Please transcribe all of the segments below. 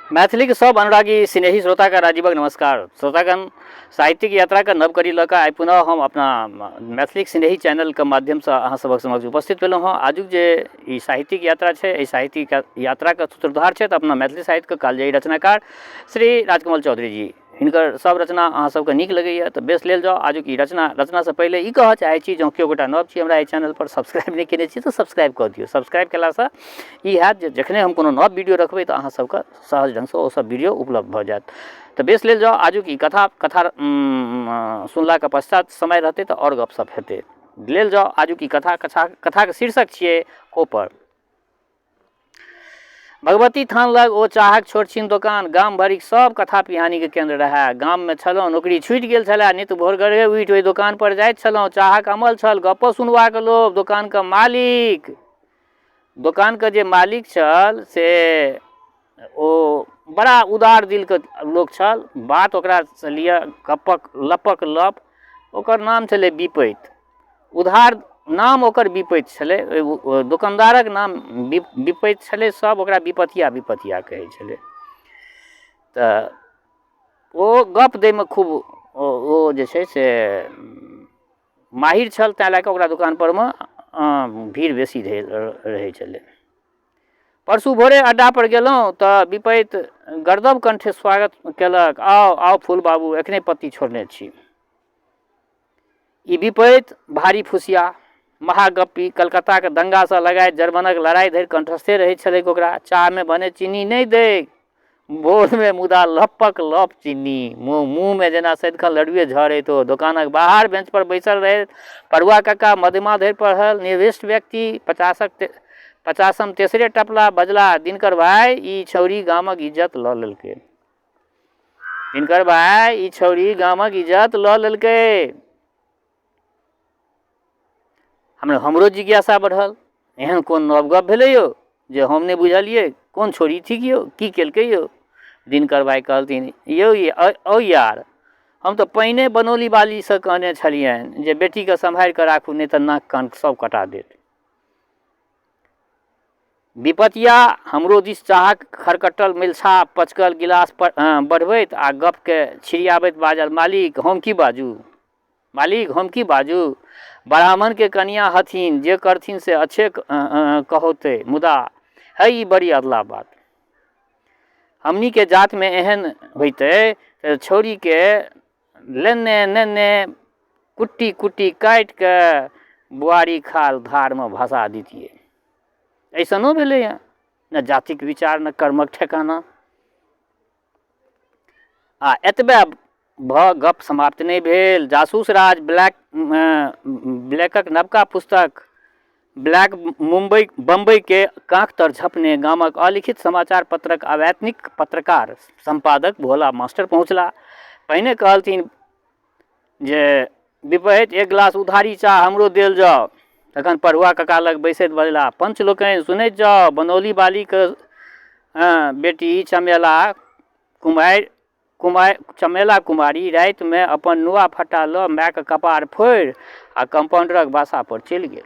मैथिलीके सब अनुरागी स्नेही श्रोताके राजीवक नमस्कार। श्रोतागण, साहित्यिक यात्राके नव कड़ी लऽ कऽ आइ पुनः हम अपना मैथिलीक स्नेही चैनलके माध्यमसँ अहाँ सभक समक्ष उपस्थित भेलहुँ हँ। आजुक जे ई साहित्यिक यात्रा छै, एहि साहित्यिक यात्राके सूत्रधार छथि अपना मैथिली साहित्यके कालजयी रचनाकार श्री राजकमल चौधरी जी। हिनकर सब रचना अहाँ सबके नीक लगैए तऽ बेस लेल जाउ आजुक ई रचना। रचनासँ पहिले ई कहऽ चाहै छी, जँ केओ गोटा नव छी हमरा एहि चैनलपर, सब्सक्राइब नहि केने छी तऽ सब्सक्राइब कऽ दियौ। सब्सक्राइब केलासँ ई हैत जे जखने हम कोनो नव वीडियो रखबै तऽ अहाँ सबके सहज ढङ्गसँ ओ सब वीडियो उपलब्ध भऽ जायत। तऽ बेस लेल जाउ आजुक ई कथा। कथा सुनलाके पश्चात समय रहतै तऽ आओर गपशप हेतै। लेल जाउ आजुक ई कथा। कथाके शीर्षक छियै कोपर। भगवती थान लग ओ चाहक छोट छिन दोकान गाम भरिक सब कथा पिहानीके केन्द्र रहए। गाममे छलहुँ, नौकरी छूटि गेल छलए। नित भोरगरे उठि ओहि दोकानपर जाइत छलहुँ। चाहक अमल छल, गप्पो सुनबाक लोभ। दोकानके मालिक दोकानके जे मालिक छल से ओ बड़ा उदार दिलके लोक छल। बात ओकरासँ लिअ गप्पक लपक लप। ओकर नाम छलै बिपैत। उधार नाम ओकर बिपैत छलै, ओहि दोकानदारक नाम बिपैत छलै। सब ओकरा बिपतिया बिपतिया कहै छलै। तऽ ओ गप दैमे खूब ओ जे छै से माहिर छल, तैँ लए कऽ ओकरा दोकानपर मे भीड़ बेसी रहै छलै। परसू भोरे अड्डापर गेलहुँ तऽ बिपैत गर्दभ कण्ठे स्वागत केलक, आउ आउ फूल बाबू, एखने पत्ती छोड़ने छी। ई विपरीत भारी फुसिया महागप्पी, कलकत्ताके दंगासँ लगाइत जर्मनक लड़ाइ धरि कंठस्थे रहैत छलैक ओकरा। चाहमे भने चीनी नहि दैक भोरमे, मुदा लपक लप चीनी। मुँहमे जेना सदिखन लड्डुए झरैत हो। दोकानक बाहर बेंचपर बैसल रहैत पढ़ुआ कक्का मध्यमा धरि पढ़ल निर्विष्ट व्यक्ति, पचासम तेसरे टपला, बजला, दिनकर भाइ, ई छौड़ी गामक इज्जत लऽ लेलकै। दिनकर भाइ, ई छौड़ी गामक इज्जत लऽ लेलकै। हमरो जिज्ञासा बढ़ल, एहन कोन नव गप भेलै यौ जे हम नहि बुझलियै? कोन छौड़ी थिक यौ, की केलकै यौ? दिनकर भाइ कहलथिन, यौ औ यार, हम तऽ पहिने बनौली बालीसँ कहने छलियनि जे बेटीके सम्हारि कऽ राखू, नहि तऽ नाक कान सब कटा देत। विपतिया हमरो दिस चाहक खरकट्टल मेलछा पचकल गिलास बढ़बैत आ गपके छिड़ियाबैत बाजल, मालिक, हम की बाजू? मालिक, हम की बाजू? ब्राह्मणके कनियाँ हथिन, जे करथिन से अच्छे कहौतै, मुदा है ई बड़ी अधला बात। हमनीके जातमे एहन होइतै तऽ छौड़ीके लेने नेने कुट्टी कुट्टी काटिके बुआरी खाल धारमे भसा दितियै। अइसनो भेलैए, ने जातिक विचार ने कर्मक ठेकाना। आ एतबे भऽ गप समाप्त नहि भेल। जासूस राज ब्लैकक नवका पुस्तक ब्लैक मुम्बई बम्बईके काँख तर झपने गामक अलिखित समाचार पत्रक अवैतनिक पत्रकार सम्पादक भोला मास्टर पहुँचला। पहिने कहलथिन जे विपहैत एक गिलास उधारी चाह हमरो देल जाउ। तखन पढ़ुआ कका लग बैसैत बजला, पंच लोकनि सुनैत जाउ, बनौली बालीके बेटी चमेला कुमारि कुमारि चमेला कुमारी रातिमे अपन नुआ फट्टा लऽ मायके कपार फोड़ि आ कम्पाउण्डरक बासापर चलि गेल।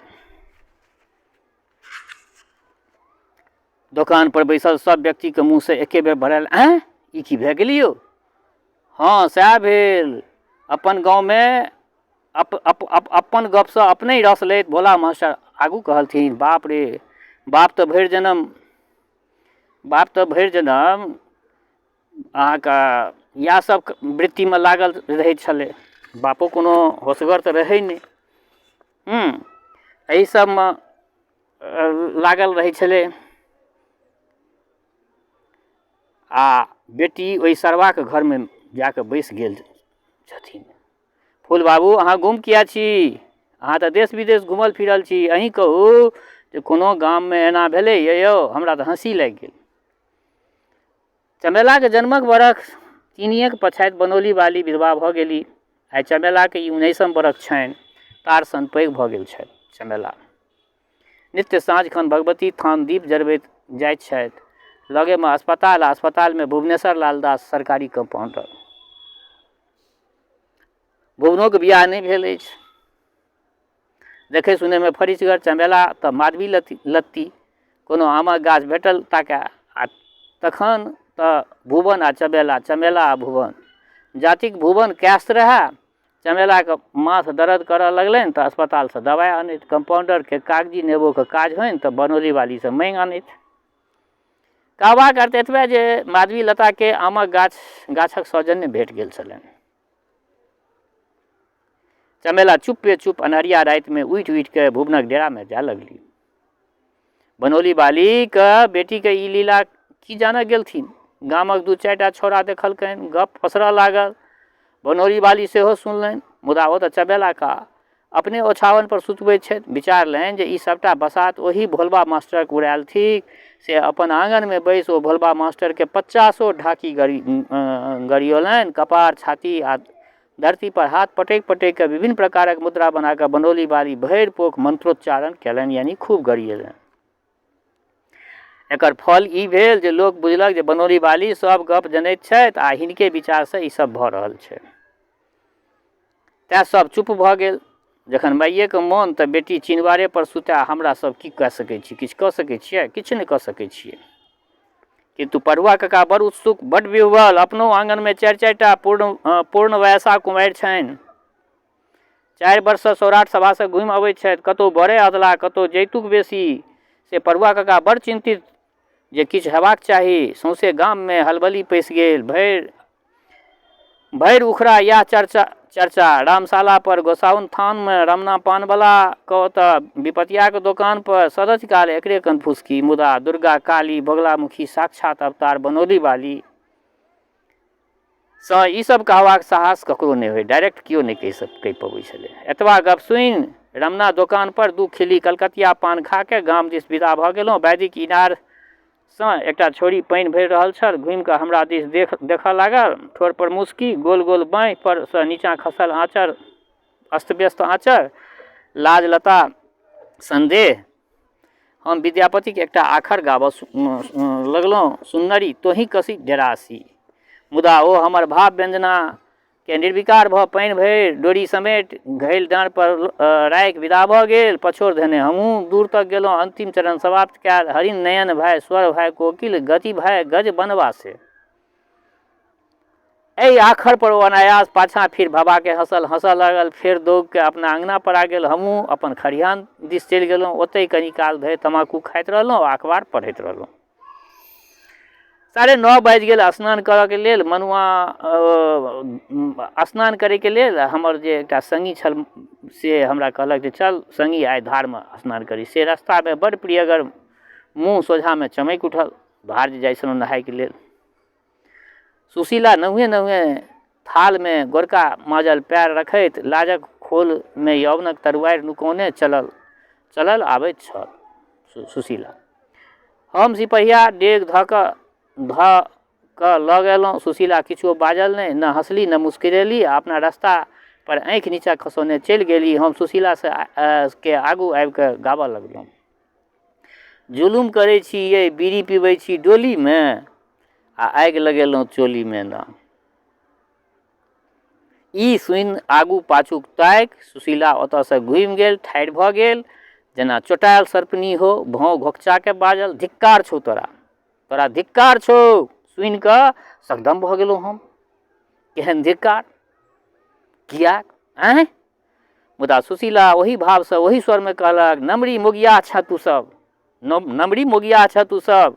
दोकानपर बैसल सभ व्यक्तिके मुँहसँ एके बेर भरल, आँय, ई की भए गेल यौ? हँ, सएह भेल। अपन गाँवमे अपन गपसँ अपनहि रस लैत भोला मास्टर आगू कहलथिन, बाप रे बाप तऽ भरि जनम बाप तऽ भरि जनम अहाँके इएह सब वृत्तिमे लागल रहै छलै। बापो कोनो होशगर तऽ रहै नहि। एहि सबमे लागल रहै छलै आ बेटी ओहि सरबाके घरमे जाकऽ बैसि गेल छथिन। फूल बाबू, अहाँ गुम किए छी? अहाँ तऽ देश विदेश घुमल फिरल छी, अहीँ कहू जे कोनो गाममे एना भेलै यौ? हमरा तऽ हँसी लागि गेल। चमेलाके जन्मक बरख तीनिएक पछाति बनौली बाली विधवा भऽ गेली। आइ चमेलाके ई 19म बरख छनि। तार सन पैघ भऽ गेल छथि चमेला। नित्य साँझ खन भगवती थान दीप जरबैत जाइत छथि। लगेमे अस्पताल आ अस्पतालमे भुवनेश्वर लाल दास सरकारी कम्पाउण्डर। भुवनोके बियाह नहि भेल अछि। देखै सुनैमे फरिचगर चमेला तऽ माधवी लत्ती, कोनो आमक गाछ भेटल ताकए आ तखन तऽ भुवन आ चमेला, चमेला आ भुवन। जातिक भुवन कैश रहए, चमेलाके माथ दर्द करऽ लगलनि तऽ अस्पतालसँ दबाइ अनैत। कम्पाउण्डरके कागजी नेबोके काज होइन तऽ बनौलीवालीसँ माँगि अनैत। कहबाक अर्थ एतबे जे माधवी लताके आमक गाछ गाछक सौजन्य भेट गेल छलनि। चमेला चुप्पे चुप अन्हरिया रातिमे उठि उठि कऽ भुवनक डेरामे जाय लगली। बनौली बालीके बेटीके ई लीला की जानऽ गेलथिन। गामक दू चारिटा छौड़ा देखलकनि, गप पसरऽ लागल। बनौली बाली सेहो सुनलनि, मुदा ओ तऽ चमेलाके अपने ओछाओनपर सुतबैत छथि। विचारलनि जे ई सभटा बसात ओही भोलबा मास्टरक उड़ायल थिक। से अपन आङनमे बैसि ओ भोलबा मास्टरके पचासो ढाकी गड़ी गरियौलनि। कपार, छाती आ धरतीपर हाथ पटकि पटकि कऽ विभिन्न प्रकारक मुद्रा बना कऽ बनौली बाली भरि पोख मन्त्रोच्चारण कयलनि, यानि खूब गरियेलनि। एकर फल ई भेल जे लोक बुझलक जे बनौली बाली सभ गप जनैत छथि आ हिनके विचारसँ ई सभ भऽ रहल छै। तैँ सभ चुप भऽ गेल। जखन माइएके मोन तऽ बेटी चिनवारेपर सुतए, हमरा सभ की कऽ सकै छी? किछु कऽ सकै छियै? किछु नहि कऽ सकै छियै। किन्तु पढ़ुआ काका बड़ उत्सुक, बड़ विह्वल। अपनो आङनमे चारि चारिटा पूर्ण पूर्ण वयसा कुमारि छनि। 4 वर्षसँ सौराठ सभासँ घुमि अबैत छथि, कतहु बड़े अदला, कतहु जैतुक बेसी। से पढ़ुआ काका बड़ चिन्तित जे किछु हेबाक चाही। सौंसे गाममे हलबली पैसि गेल। भरि भरि उखड़ा इएह चर्चा चर्चा रामशाला पर, गोसाउन थानमे, रमना पानवला के ओतऽ, विपतियाके दोकान पर सदति काल एकरे कनफुसकी। मुदा दुर्गा, काली, बगलामुखी साक्षात अवतार बनौली वाली सँ ई सब कहबाक साहस ककरो नहि होइ। डायरेक्ट केओ नहि कहि सक कहि पबै छलै। एतबा गप सुनि रमना दोकान पर 2 खिल्ली कलकतिया पान खाके गाम दिस विदा भऽ गेलहुँ। वैदिक इनार सँ एकटा छौड़ी पानि भरि रहल छल। घुमि कऽ हमरा दिस देख देखऽ लागल। ठोर पर मुस्की, गोल गोल बाँहि पर सँ नीचाँ खसल आँचर, अस्त व्यस्त आँचर, लाज लता सन्देह। हम विद्यापतिक एकटा आखर गाबऽ लगलहुँ, सुन्नरी तोही कसि डेरासी। मुदा ओ हमर भाव व्यंजना के निर्विकार भऽ पानि भरि डोरी समेट घैल डाँड़पर राखि विदा भऽ गेल। पछोड़ धेने हमहूँ दूर तक गेलहुँ। अन्तिम चरण समाप्त कयल, हरिण नयन भय स्वर भय कोकिल गति भय गज बनवासे। एहि आखर पर ओ अनायास पाछाँ फिर भबाके हँसल, हँसऽ लागल। फेर दौगके अपना अङ्गना पर आ गेल। हमहूँ अपन खरिहान दिस चलि गेलहुँ। ओतहि कनी काल धरि तमाकू खाइत रहलहुँ आ अखबार पढ़ैत रहलहुँ। 9:30 बाजि गेल। स्नान करऽके लेल मनुआ स्नान करैके लेल हमर जे एकटा सङ्गी छल से हमरा कहलक जे चल सङ्गी आइ धारमे स्नान करी। से रस्तामे बड़ प्रियगर मुँह सोझाँमे चमकि उठल। धार जे जाइ छलहुँ नहाइके लेल, सुशीला नहुए नहुए थालमे गोरका माजल पएर रखैत लाजक खोलमे यौवनक तरुआरि नुकौने चलल चलल आबैत छल सुशीला। हम सिपहिया डेग धऽ कऽ धऽ कऽ लग अयलहुँ। सुशीला किछुओ बाजल नहि, ने हँसली ने मुस्कुरेली आ अपना रस्ता पर आँखि नीचा खसौने चलि गेली। हम सुशीलासँ के आगू आबि कऽ गाबऽ लगलहुँ। जुलुम करै छी यै बीड़ी पीबै छी डोलीमे आ आगि लगेलहुँ चोलीमे ना। ई सुनि आगू पाछू ताकि सुशीला ओतऽसँ घुमि गेल, ठाढ़ि भऽ गेल जेना चोटायल सर्पनी हो। भाँव घोकचाके बाजल, धिक्कार छौ तोरा, तोरा धिक्कार छौ। सुनिकऽ सकदम भऽ गेलहुँ हम। केहन धिक्कार, किएक आँय? मुदा सुशीला ओही भावसँ ओही स्वरमे कहलक, नमरी मोगिया छँ तू सब, नमरी मोगिया छँ तू सब।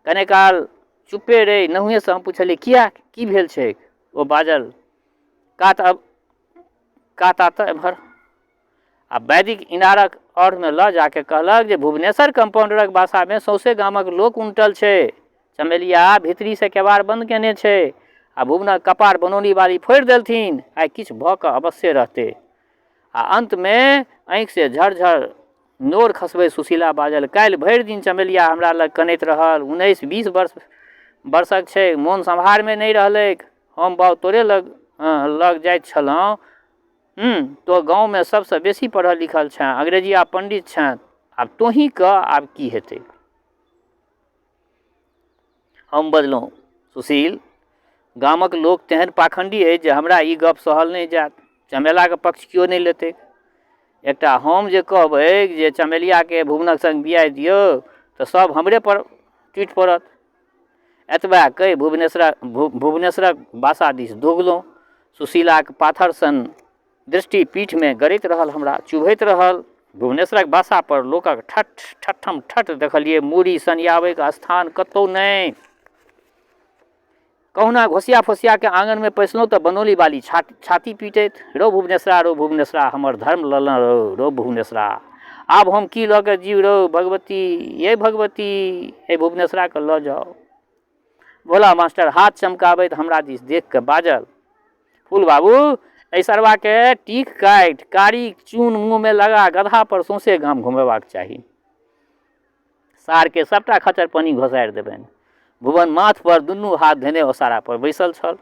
कने काल चुप्पे रहि नहुएँसँ हम पुछलियै, किएक, की भेल छैक? ओ बाजल, कात अब कात आ तऽ एम्हर। आ वैदिक इनारक अढ़मे लऽ जाके कहलक जे भुवनेश्वर कम्पाउण्डरक बासामे सौंसे गामक लोक उमटल छै। चमेलिया भीतरीसँ केबाड़ बन्द केने छै आ भुवनक कपार बनौनी बाली फोड़ि देलथिन। आइ किछु भऽ कऽ अवश्ये रहतै। आ अन्तमे आँखिसँ झरझर नोर खसबैत सुशीला बाजल, काल्हि भरि दिन चमेलिया हमरा लग कनैत रहल। 19-20 वर्षक छै, मोन सम्हारमे नहि रहलैक। हम बाउ तोरे लग लग जाइत छलहुँ। तोँ गाँवमे सबसँ बेसी पढ़ल लिखल छेँ, अंग्रेजिया पण्डित छेँ, आब तोँही कह आब की हेतै? हम बजलहुँ, सुशील, गामक लोक तेहन पाखण्डी अछि जे हमरा ई गप सहल नहि जायत। चमेलाके पक्ष केओ नहि लेतै। एकटा हम जे कहबै जे चमेलियाके भुवनक सङ्ग बियाहि दियौ तऽ सब हमरे पर टूटि पड़त। एतबा कहि भुवनेश्वर भुवनेश्वरक बासा दिस दौगलहुँ। सुशीलाक पाथर सन दृष्टि पीठमे गड़ैत रहल, हमरा चुभैत रहल। भुवनेश्वरक बासा पर लोकक ठठ ठठम ठठ देखलियै। मूड़ी सनियाबैके स्थान कतहु नहि। कहुना घोसिया फोसियाके आङनमे पैसलहुँ तऽ बनौली बाली छाती पीटैत, रौ भुवनेश्वरा, रौ भुवनेश्वरा, हमर धर्म लऽ रौ, रौ भुवनेश्वरा, आब हम की लऽ कऽ जीव रौ भगवती, ये भगवती, हे भुवनेश्वराके लऽ जाउ। भोला मास्टर हाथ चमकाबैत हमरा दिस देख कऽ बाजल, फूल बाबू, एहि सरवाके टीक काटि कारी चून मुँहमे लगा गदहा पर सौंसे गाम घुमेबाक चाही। सारके सभटा खचर पानि घोसारि देबनि। भुवन माथ पर दुनू हाथ धेने ओसारा पर बैसल छल।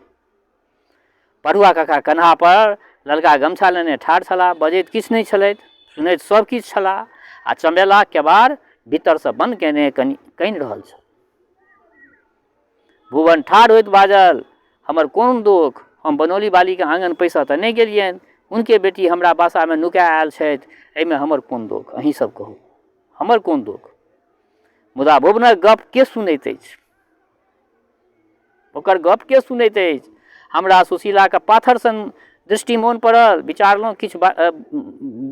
पढ़ुआ काका कन्हा पर ललका गमछा लेने ठाढ़ छलाह। बजैत किछु नहि छलथि, सुनैत सभ किछु छलाह आ चमेला केबाड़ भीतरसँ बन्द केने कनि कानि रहल छल। भुवन ठाढ़ होइत बाजल, हमर कोन दोख? हम बनौली बालीके आङन पैसऽ तऽ नहि गेलियनि। हुनके बेटी हमरा बासामे नुका आयल छथि। एहिमे हमर कोन दोख? अहीं सब कहू, हमर कोन दोख? मुदा भुवनक गप के सुनैत अछि? ओकर गप के सुनैत अछि? हमरा सुशीलाके पाथर सन दृष्टि मोन पड़ल। विचारलहुँ, किछु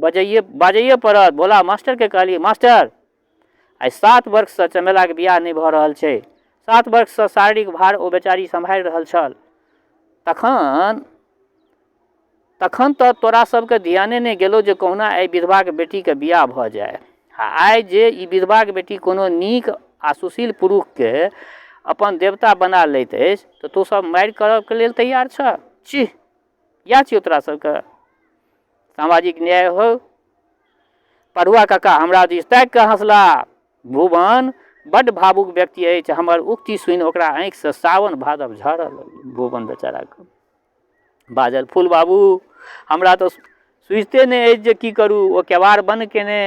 बजैए बाजैए पड़त। भोला मास्टरके कहलियै, मास्टर, आइ 7 वर्षसँ चमेलाके बियाह नहि भऽ रहल छै। 7 वर्षसँ शारीरिक भार ओ बेचारी सम्हारि रहल छल। तखन तखन तऽ तोरा सबके ध्याने नहि गेलौ जे कहुना एहि विधवाके बेटीके बियाह भऽ जाय। आ आइ जे ई विधवाके बेटी कोनो नीक आ सुशील पुरुषके अपन देवता बना लैत अछि तऽ तोँ सब मारि करऽके लेल तैयार छह? छी, इएह छियौ तोरा सबके सामाजिक न्याय हौ? पढ़ुआ काका हमरा दिस ताकि कऽ हँसला। भुवन बड्ड भावुक व्यक्ति अछि। हमर उक्ति सुनि ओकरा आँखिसँ सावन भादव झरल। भुवन बेचाराके बाजल, फूल बाबू, हमरा तऽ सुझिते नहि अछि जे की करू। ओ केबाड़ बन्द केने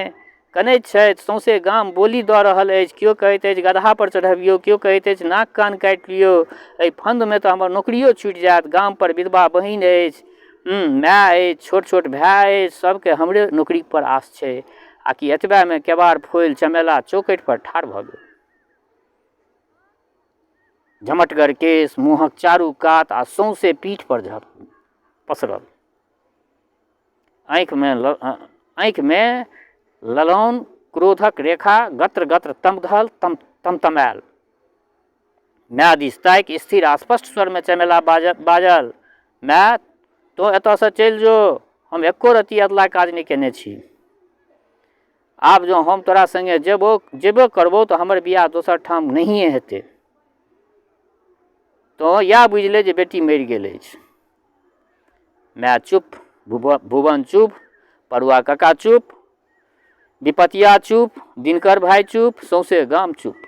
कनैत छथि। सौंसे गाम बोली दऽ रहल अछि। केओ कहैत अछि गदहापर चढ़बियौ, केओ कहैत अछि नाक कान काटि लियौ। एहि फन्दमे तऽ हमर नौकरियो छूटि जायत। गामपर विधवा बहिन अछि, माय अछि, छोट छोट भाय अछि, सभके हमरे नौकरीपर आस छै। आ कि एतबेमे केबाड़ फोलि चमेला चौकठिपर ठाढ़ भऽ गेल। झमटगर केश मुँहक चारू कात आ सौंसे पीठपर झप पसरल। आँखिमे आँखिमे ललौन क्रोधक रेखा गत्र गत्र तमघल तम तमतमायल। माय दिस ताकि स्थिर आ स्पष्ट स्वरमे चमेला बाजल, माय, तोँ एतऽसँ चलि जो। हम एको रत्ती अधलाह काज नहि केने छी। आब जँ हम तोरा सङ्गे जेबो जेबो करबौ तऽ हमर बियाह दोसर ठाम नहिए हेतै। तोँ इएह बुझि ले जे बेटी मरि गेल अछि। माय चुप, भुवन चुप, पढ़ुआ काका चुप, विपतिया चुप, दिनकर भाय चुप, सौंसे गाम चुप।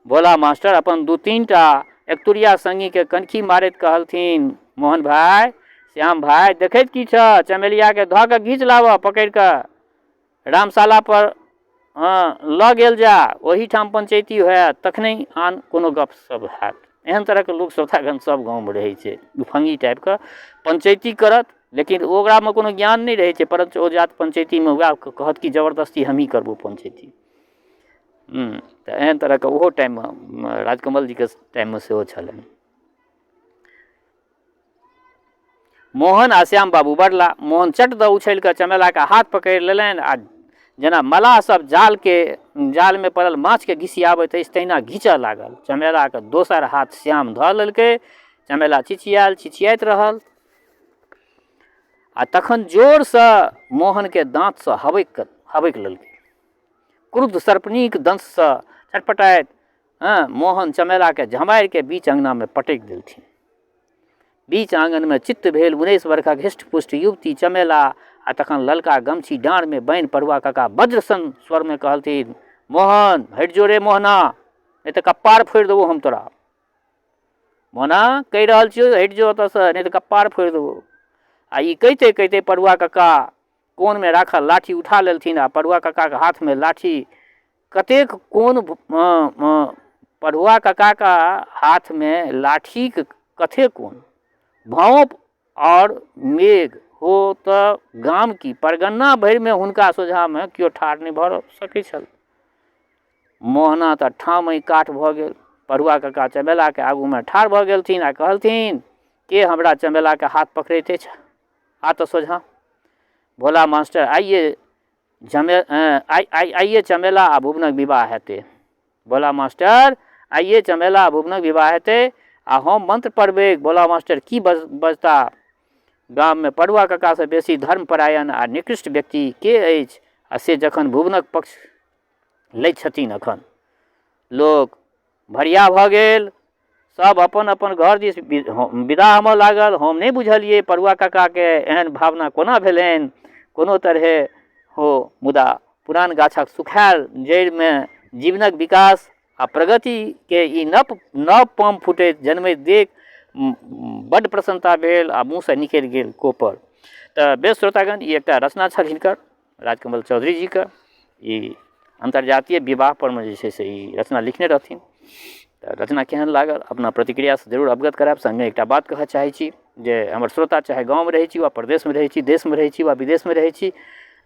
भोला मास्टर अपन 2-3 टा एकतुरिया संगीके कनखी मारैत कहलथिन, मोहन भाय, श्याम भाय, देखैत की छह? चमेलियाके धऽ कऽ घीच लाबह पकड़ि कऽ रामशाला पर लऽ गेल जा। ओहिठाम पंचैती होयत, तखने आन कोनो गप सब होयत। एहन तरहके लोक श्रोतागण सब गाँवमे रहै छै। दुफंगी टाइपके पंचैती करत, लेकिन ओकरामे कोनो ज्ञान नहि रहै छै, परन्तु ओ जायत पंचैतीमे, वएह कहत कि जबरदस्ती हमही करबौ पंचैती। तऽ एहन तरहके ओहो टाइममे राजकमल जीके टाइममे सेहो छलनि। मोहन आ श्याम बाबू बढ़ला। मोहन चट दऽ उछलि कऽ चमेलाके हाथ पकड़ि लेलनि आ जेना मलाह सब जालके जालमे पड़ल माछके घिसियाबैत अछि तहिना घीचऽ लागल। चमेलाके दोसर हाथ श्याम धऽ लेलकै। चमेला चिचियायल, चिचियाइत रहल आ तखन जोरसँ मोहनके दाँतसँ हबकि हबकि लेलकै। क्रुद्ध सर्पणीक दंशसँ छटपटाइत मोहन चमेलाके झमारिके बीच अङ्गनामे पटकि देलथिन। बीच आङनमे चित्त भेल 19 बरखक हृष्ट-पुष्ट युवती चमेला आ तखन ललका गमछी डाँड़मे बान्हि पढ़ुआ काका वज्र सन स्वरमे कहलथिन, मोहन, हटि जो रे मोहना, नहि तऽ कप्पार फोड़ि देबौ हम तोरा। मोहना, कहि रहल छियौ, हटि जो ओतऽसँ, नहि तऽ कप्पार फोड़ि देबौ। आ ई कहिते कहिते पढ़ुआ कक्का कोनमे राखल लाठी उठा लेलथिन आ पढ़ुआ कक्काके हाथमे लाठी कतेक कोन पढ़ुआ कक्काके हाथमे लाठीक कथे कोन भाँप आओर मेघ हो तऽ गाम की परगन्ना भरिमे हुनका सोझाँमे केओ ठाढ़ नहि भऽ सकै छल। मोहना तऽ ठामहि काठ भऽ गेल। पढ़ुआ कक्का चमेलाके आगूमे ठाढ़ भऽ गेलथिन आ कहलथिन के हमरा चमेलाके हाथ पकड़ैत अछि आ तऽ सोझाँ भोला मास्टर आइए झमे आइ आइ आइए चमेला आ भुवनक विवाह हेतै भोला मास्टर आइए चमेला आ भुवनक विवाह हेतै आ हम मन्त्र पढ़बै भोला मास्टर की बज बजता गाममे पढ़ुआ कक्कासँ बेसी धर्मपरायण आ निकृष्ट व्यक्ति के अछि आ से जखन भुवनक पक्ष लै छथिन एखन लोक भरिया भऽ गेल सभ अपन अपन घर दिस विदा होमऽ लागल हम नहि बुझलियै पढ़ुआ काकाके एहन भावना कोना भेलनि कोनो तरहे हो मुदा पुरान गाछक सुखायल जड़िमे जीवनक विकास आ प्रगतिके ई नव नव पाम फूटैत जनमैत देख बड्ड प्रसन्नता भेल आ मुँहसँ निकलि गेल कोपर तऽ बेस श्रोतागण ई एकटा रचना छल हिनकर राजकमल चौधरी जीके ई अन्तर्जातीय विवाह परमे जे छै से ई रचना लिखने रहथिन तऽ रचना केहन लागल अपना प्रतिक्रियासँ जरूर अवगत करायब सङ्गे एकटा बात कहऽ चाहै छी जे हमर श्रोता चाहे गाँवमे रहै छी वा परदेशमे रहै छी देशमे रहै छी वा विदेशमे रहै छी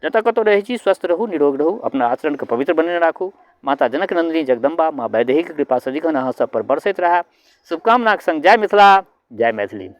जतऽ कतौ रहै छी स्वस्थ रहू निरोग रहू अपना आचरणके पवित्र बनेने राखू माता जनक नन्दिनी जगदम्बा माँ वैदेहीके कृपा सदिखन अहाँ सब पर बरसैत रहए शुभकामनाके सङ्ग जय मिथिला जय मैथिली।